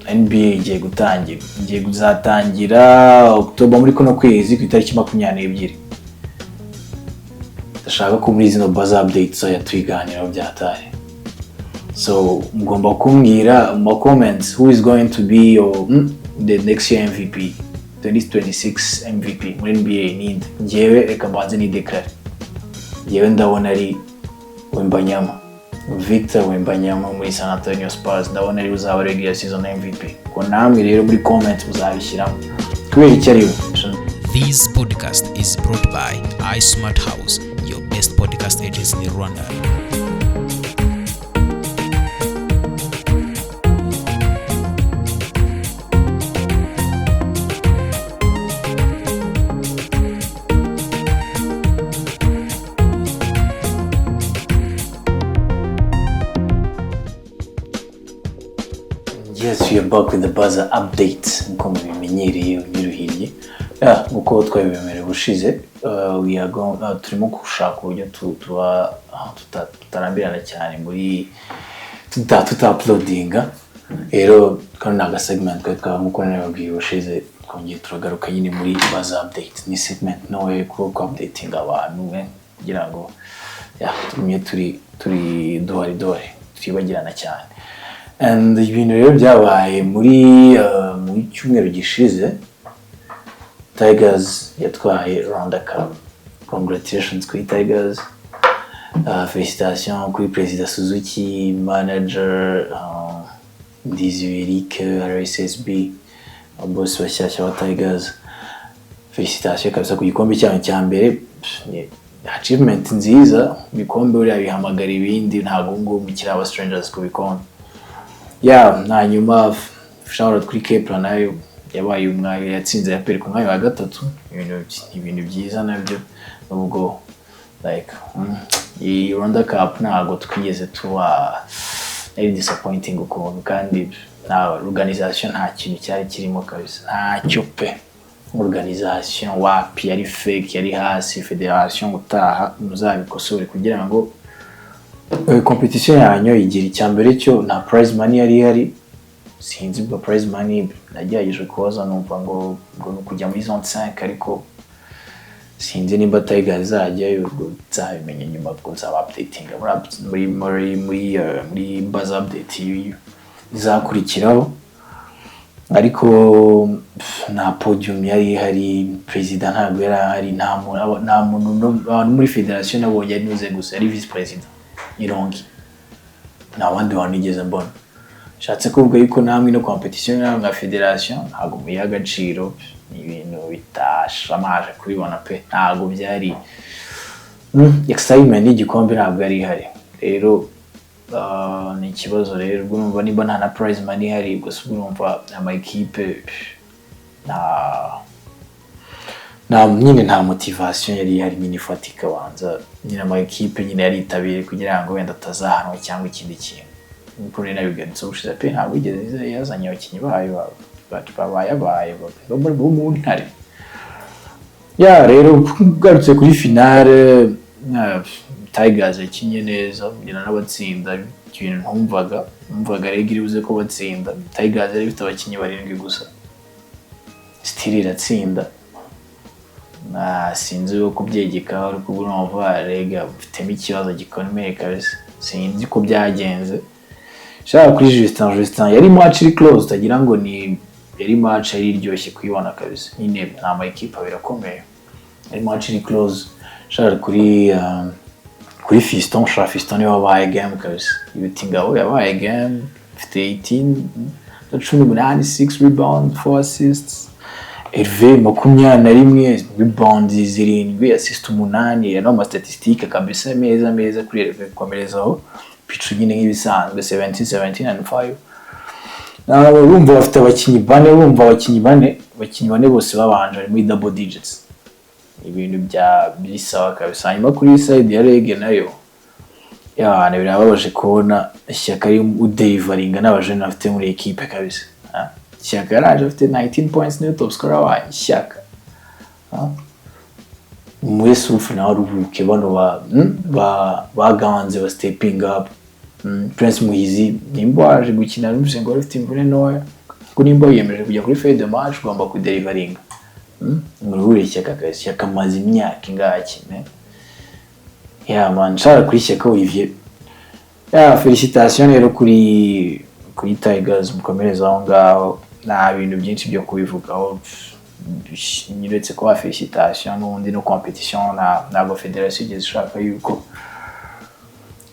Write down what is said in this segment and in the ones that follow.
NBA igiye gutangira, igiye kuzatangira October, muri kuno kwezi, ku itariki 22. Ndashaka ko muri zino buzzer update tuzajya tuyiganiraho byataye. So mugomba kumbwira mu ma comments who is going to be your the next year MVP, 2026 MVP muri NBA ninde? Njyewe reka mbanze ni declare, njyewe ndabona ari Wembanyama, Victor Wembanyama muri San Antonio Spurs. Ndabona ari uzaba regular season MVP. Ko namwe rero muri comment muzabishyiramo kubera icyo ari we. This podcast is brought by iSmart House, your best podcast agency in Rwanda. Yes, we are back with the buzzer update nkuko mubimenyereye, ubiruhiriye. Yeah, nkuko twabibemereye ubushize, we are going, turimo gushaka uburyo tuba tutarambirana cyane muri tuta uploadinga. Rero kano ni aga segment twari twaba, nkuko nabibabwiye ubushize, twongeye turagaruka nyine muri buzzer update. Ni segment ntoya ko ku updating abantu, kugira ngo, yeah, tugumye turi duhari duhari, twibagirana cyane. And ibintu rero byabaye muri cyumweru gishize, Tigers yatwaye Rwanda Cup. Congratulations kuri Tigers, félicitations kuri Perezida Suzuki, manager Ndizi Eric, RSSB, boss bashyashya ba Tigers. Félicitations kabisa ku gikombe cyanyu cya mbere. Pff, ni achievement nziza. Ibikombe buriya bihamagara ibindi, ntabwo ubu ngubu mukiri aba strangers ku bikombe. Yeah, hanyuma shout out kuri Kepler, nayo yabaye umwanya, yatsinze APR ku mwanya wa gatatu. Ibintu byiza nabyo, nubwo like iyi Rwanda Cup ntabwo twigeze tuba, ari disappointing ukuntu, kandi nta organisation, nta kintu cyari kirimo kabisa, ntacyo pe. Organisation wapi, yari fake, yari hasi. Federation, gutaha muzabikosore kugira ngo competition yanyu igira icya mbere cyo nta prize money yari ihari. Sinzi ubwo prize money, nagerageje kubaza numva ngo ni ukujya muri zone 5, ariko sinzi nimba Tiger izajyayo. Ubwo nzabimenya nyuma, ubwo nzaba updating muri buzzer update izakurikiraho. Ariko pff, nta podium yari ihari, perezida ntabwo yari ahari, nta muntu abantu muri federation nabonye ari nuze gusa, yari vice president Irongi, nta bandi bantu nigeze mbona. Nshatse kuvuga yuko namwe ino competition namwe nka federation ntabwo muyiha agaciro. Ni ibintu bitashamaje kubibona pe. Ntabwo byari excitement y'igikombe ntabwo yari ihari. Rero ni ikibazo. Rero ubwo urumva nimba nta na prize money ihari, ubwo se ubwo urumva ama equipe nta nyine, nta motivation yari ihari nyine ifatika. Banza nyine ama equipe nyine yaritabiriye kugira ngo wenda atazahanwa cyangwa ikindi kintu. Nkuko rero nabigarutse ubushize pe, ntabwo yigeze yazanye abakinnyi bayo babayabaye bo mu Ntare ya. Rero ugarutse kuri finale, Tigers yakinye neza, ngira n'abatsinda, ibintu ntumvaga, numvaga REG iri buze ko batsinda. Tigers yari ifite abakinnyi barindwi gusa, still iratsinda. Na sinzi uko kubyegekaho, ariko ubwo urumva REG mfitemo ikibazo gikomeye kabisa, sinzi ko byagenze. Shaka kuri Justin yari match iri close, utagira ngo ni yari match yari iryoshye kuyibona kabisa nyine. Ni ama equipe abiri akomeye, yari match iri close. Shaka kuri Fiston, shaka Fiston niwe wabaye game kabisa, ibiti ngabo yabaye game, afite 18, 18, 6 rebound, 4 assists. Hervé 21, rebound 7, assist 8. Yari ama statistique kabisa meza meza kuri Hervé, komerezaho. Pichu nyine nk'ibisanzwe, 17, 17 and 5. Urumva bafite abakinnyi bane, urumva abakinnyi bane bose babanje bari muri double digits, ibintu bya bisawa kabisa. Hanyuma kuri side ya REG nayo ya birababaje kubona Ishyaka ari udeliveringa n'abajene bafite muri equipe kabisa. Ah, Ishyaka yaraje afite 19 points, niyo top scorer wayo Ishyaka. Ah, muri Sufu nawe aruhuke, bano ba baganze ba stepping up. Prince Muhizi nimba waje gukina, numvise ngo wari ufite imvune ntoya. Kuko nimba wiyemeje kujya kuri feuille de match, ugomba kudeliveringa. Muruhure Shyaka kabisa. Shyaka amaze imyaka ingahe akina? Yeah man, nshaka kuri Shyaka Olivier. Yeah, félicitations rero kuri Tigers, mukomereze aho ngaho. Nta bintu byinshi byo kubivugaho uretse kuba félicitations. N'ubundi no competition ntabwo federation igeze ishaka yuko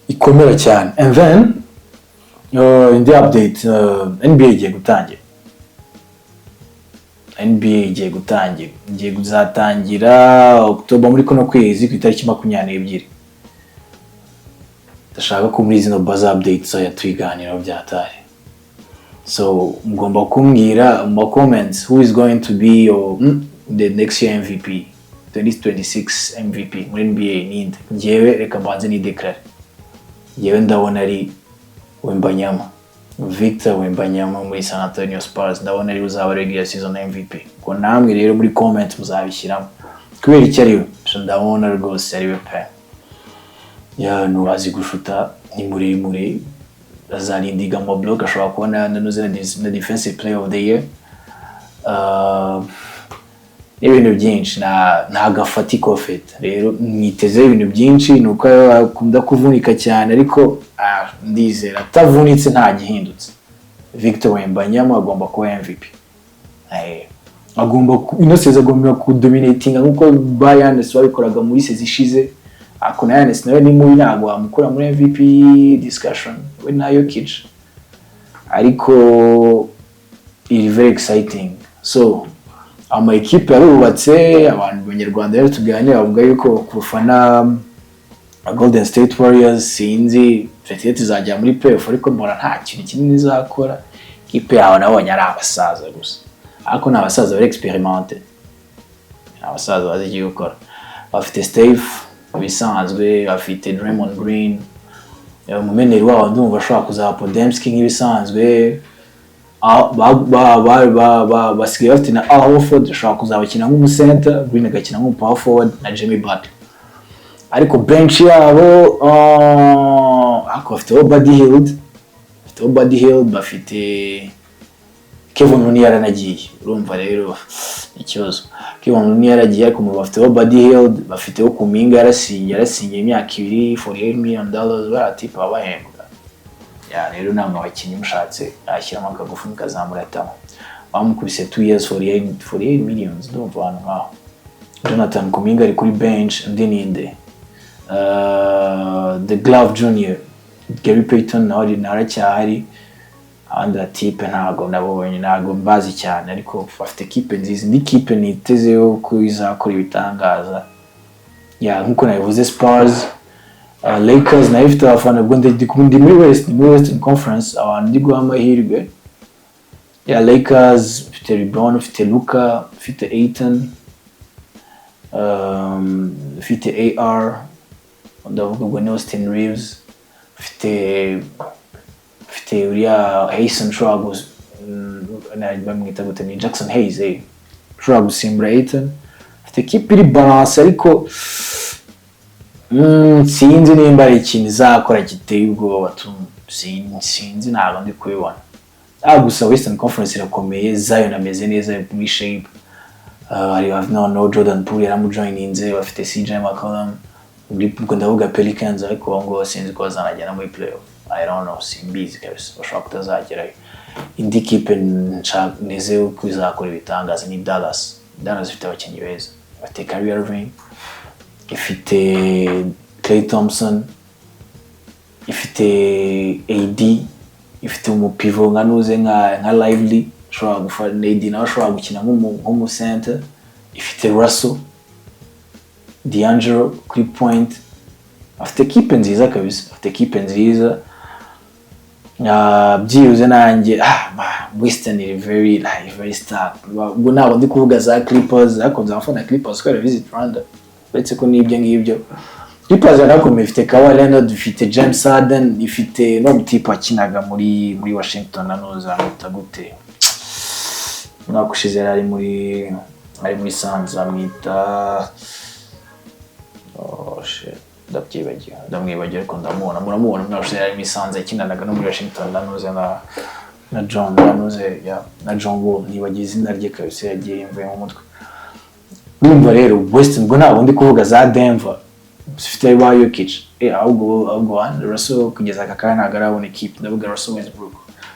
ikomera cyane. And then indi update, NBA igiye gutangira. NBA igiye gutangira, igiye kuzatangira October, muri kuno kwezi, ku itariki 22. Ndashaka ko muri zino buzz updates tuzajya tubiganiraho byatari. So mugomba kumbwira mu ma comments who is going to be your the next year MVP, 2026 MVP muri NBA ninde? Njyewe reka mbanze ni declare, njyewe ndabona ari Wembanyama, Victor Wembanyama muri San Antonio Spurs. Ndabona ari uzaba regular season MVP. Ubwo namwe rero muri comment muzabishyiramo kubera icyo ari we. So ndabona rwose ari we pe. Ya, azi gushuta, ni muremure, azarindiga mu block, ashobora kubona na na defensive player of the year. N'ibintu byinshi, nta gafatiko afite. Rero mwitezeho ibintu byinshi. Ni uko akunda kuvunika cyane, ariko ndizera atavunitse nta gihindutse, Victor Wembanyama agomba kuba MVP. Agomba ino season agomba kudominatinga nk'uko ba Giannis babikoraga muri season ishize. Ariko na Giannis nawe ni mubi, ntabwo wamukura muri MVP discussion, we na Jokic. Ariko iri very exciting. So ama ekipe yarubatse. Abantu banyarwanda rero tuganira bavuga yuko ku bafana Golden State Warriors, sinzi, peut-être izajya muri playoff, ariko mbona nta kintu kinini izakora. Ikipe yawe nabonye ari abasaza gusa, ariko ni abasaza bari expérimentés, ni abasaza bazi icyo gukora. Bafite Steph ibisanzwe, bafite Draymond Green. Umumeneri wabo ndumva ashobora kuzaba Podziemski nk'ibisanzwe. Basigaye bafite na Al Horford, ashobora kuzabakina nk'umucenter, Green agakina nk'umupower forward, na Jimmy Butler. Ariko bench yabo, ariko bafiteho Buddy Hield, bafiteho Buddy Hield, bafite Kevin Looney yaranagiye. Urumva rero ikibazo, Kevin Looney yaragiye, ariko mu bafiteho Buddy Hield, bafiteho Kuminga, yarasinye imyaka 2, $48 million. Baratipa bahembwa ya. Rero namwe abakinnyi mushatse yashyiramo akagufu mukazamura atama. Bamukubise 2 years, 48 millions, ndumva ahantu nkaho. Jonathan Kuminga ari kuri bench. Undi ninde? The Glove Junior, Gary Payton, nawe aracyahari. Abandi batipe ntabwo nabonye, ntabwo mbazi cyane, ariko bafite kipe nziza. Indi kipe nitezeho ko izakora ibitangaza, ya, nkuko nabivuze, Spurs. Lakers nayo ifite abafana. Ubwo ndi muri West, muri Western Conference, abantu ndi guha amahirwe ya Lakers, ufite LeBron, ufite Luka, ufite Ayton, ufite AR, ndavuga ubwo ni Austin Reeves, ufite uriya Hayson ushobora bamwita gute, ni Jackson Hayes, ushobora gusimbura Ayton. Ufite kipe iri balance, ariko sinzi nimba ari ikintu izakora giteye ubwoba tu. Sinzi, ntabwo ndi kubibona. Gusa Western Conference irakomeye. Zion ameze neza, ari muri shape. Hari noneho Jordan Poole yaramujoininze, bafite CJ McCollum. Ubwo ndavuga Pelicans, ariko ubu ngubu sinzi ko bazanagera muri playoff. I don't know, simbizi kabisa, bashobora kutazagerayo. Indi kipe neze ko izakora ibitangaza ni Dallas. Dallas ifite abakinnyi beza, bafite Kyrie Irving, ifite Klay Thompson, ifite AD, ifite umupivot nka nuze nka Lively ushobora gufata. AD nawe ashobora gukina nk'umu center. Ifite Russell, D'Angelo kuri point. Afite ekipe nziza kabisa, afite ekipe nziza. Byibuze nanjye Western iri very, like, very stark. Ubwo ntabwo ndi kuvuga za Clippers, ariko nzabafana Clippers kubera Visit Rwanda. Uretse ko n'ibyo ngibyo, Clippers yarakomeye, ifite Kawhi Leonard, ifite James Harden, ifite no mutipe wakinaga muri Washington, nanuza amwita gute, umwaka ushize yari ari muri Suns, amwita, oh shit, ndabyibagiwe, ndamwibagiwe, ariko ndamubona, muramubona. Umwaka ushize yari muri Suns, yakinanaga no muri Washington, nanuze na Na John nanuze ya na John Wall, nibagiye izina rye kabisa, yagiye imvuye mu mutwe. Urumva rero West, ubwo ntabwo ndi kuvuga za Denver zifite ba Jokic, ahubwo Russell kugeza aka kanya ntabwo arabona equipe. Ndavuga Russell Westbrook,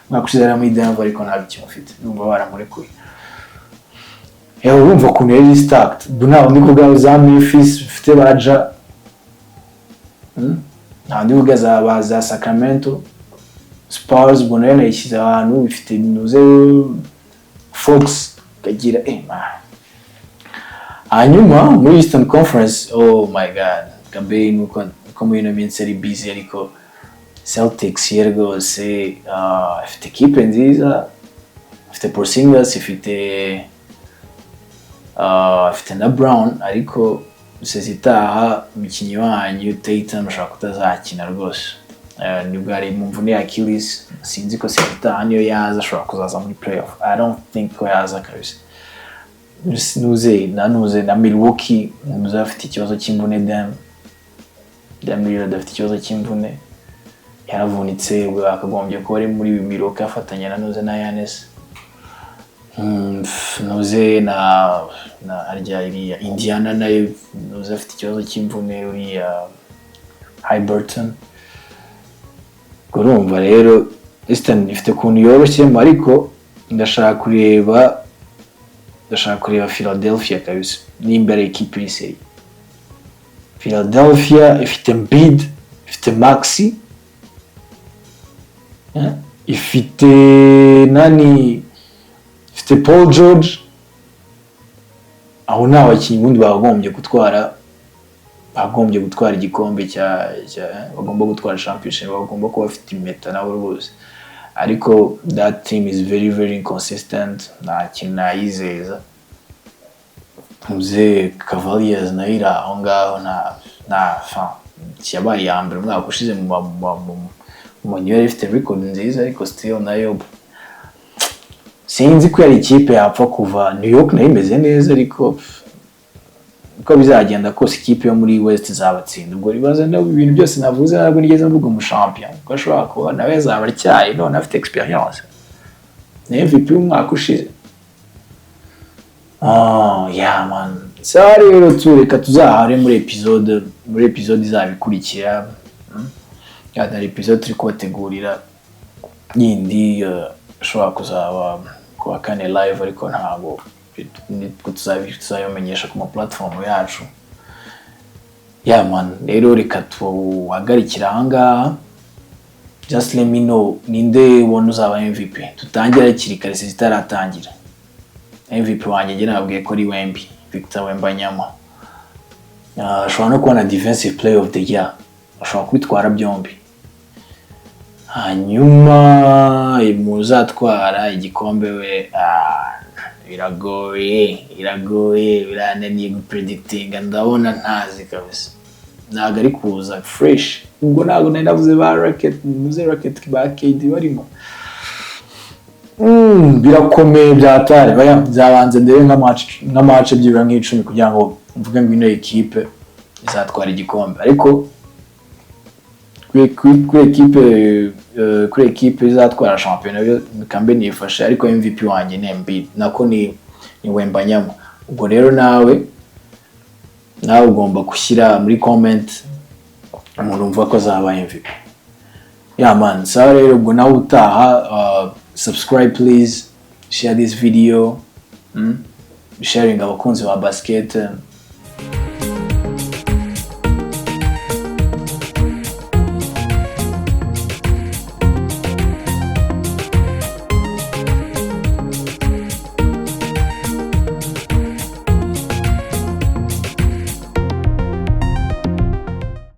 umwaka ushize yari muri Denver ariko ntabwo ikimufite, ndumva baramurekuye. Urumva ukuntu yari stacked. Ubwo ntabwo ndi kuvuga za Memphis zifite ba Ja. Ntabwo ndi kuvuga za Sacramento. Spurs ubwo nayo nayishyize ahantu ifite nuze Fox ikagira man. Hanyuma muri Eastern Conference, oh my God, Gabe, nuko muri ino minsi ari busy, ariko Celtics ye rwose ifite ekipe nziza, ifite Porzingis, ifite na Brown, ariko saison itaha umukinnyi wanyu Tatum ashobora kutazakina rwose. Nibwo ari mu mvune ya Achilles, sinzi ko saison itaha niyo yaza ashobora kuzaza muri playoff. I don't think ko yaza kabisa. Nuze na Milwaukee, nuze afite ikibazo cy'imvune. Dame Lillard afite ikibazo cy'imvune, yaravunitse. Ubwo yakagombye kuba ari muri Milwaukee afatanya na nuze na Giannis. Nuze na arya iriya Indiana nayo, nuze afite ikibazo cy'imvune uriya Haliburton. Ubwo urumva rero Eastern ifite ukuntu yoroshyemo, ariko ndashaka kureba Philadelphia kabisa nimba ari ekipe iri sérieux. Philadelphia ifite Embiid, ifite Maxey, ifite nani, ifite Paul George. Aho ni abakinnyi ubundi bakagombye gutwara igikombe cya bagomba gutwara championship, bagomba kuba bafite impeta nabo rwose. Ariko that team is very very inconsistent, nta kintu nayizeza. Muze Cavaliers nayo iri aho ngaho, nta fa yabaye iya mbere umwaka ushize mu yari ifite record nziza, ariko still nayo sinzi ko yari ikipe yapfa kuva. New York nayo imeze neza, ariko uko bizagenda kose ikipe yo muri West izabatsinda. Ubwo ribaze no ibintu byose navuze, ntabwo nigeze mvuga umushampion, kuko ashobora kuba nawe azaba atyaye none afite experience, ni MVP w'umwaka ushize. Ah, yeah man. Sawa rero, tureka tuzahare muri episode izaba ikurikira. Hari episode turi kubategurira yindi, ishobora kuzaba ku wa kane live, ariko ntabwo nitwo tuzabibamenyesha ku ma platform yacu. Yeah man, rero reka tuhagarikire ahangaha. Just let me know ninde ubona uzaba MVP. Tutangire hakiri kare season itaratangira. MVP wanjye njye nababwiye ko ari Wemby, Victor Wembanyama. Ashobora no kubona defensive player of the year, ashobora kubitwara byombi. Hanyuma muzatwara igikombe we, biragoye, biragoye, birananiye gupredictinga. Ndabona ntazi kabisa, ntabwo ari kuza fresh. Ubwo ntabwo nari navuze ba Rocket, muze Rocket ba KD barimo. Birakomeye byatari baya byabanze ndebe nka match byibura nk'icumi kugira ngo mvuge ngo ino ekipe izatwara igikombe. Ariko kuri ekipe izatwara shampiyona yo kambe nifashe, ariko MVP wanjye ni Embiid, nako ni Wembanyama. Ubwo rero nawe ugomba gushyira muri comment umuntu wumva ko azaba MVP. Yeah man, sawa rero, ubwo nawe utaha. Subscribe please, share this video, sharing abakunzi ba basket.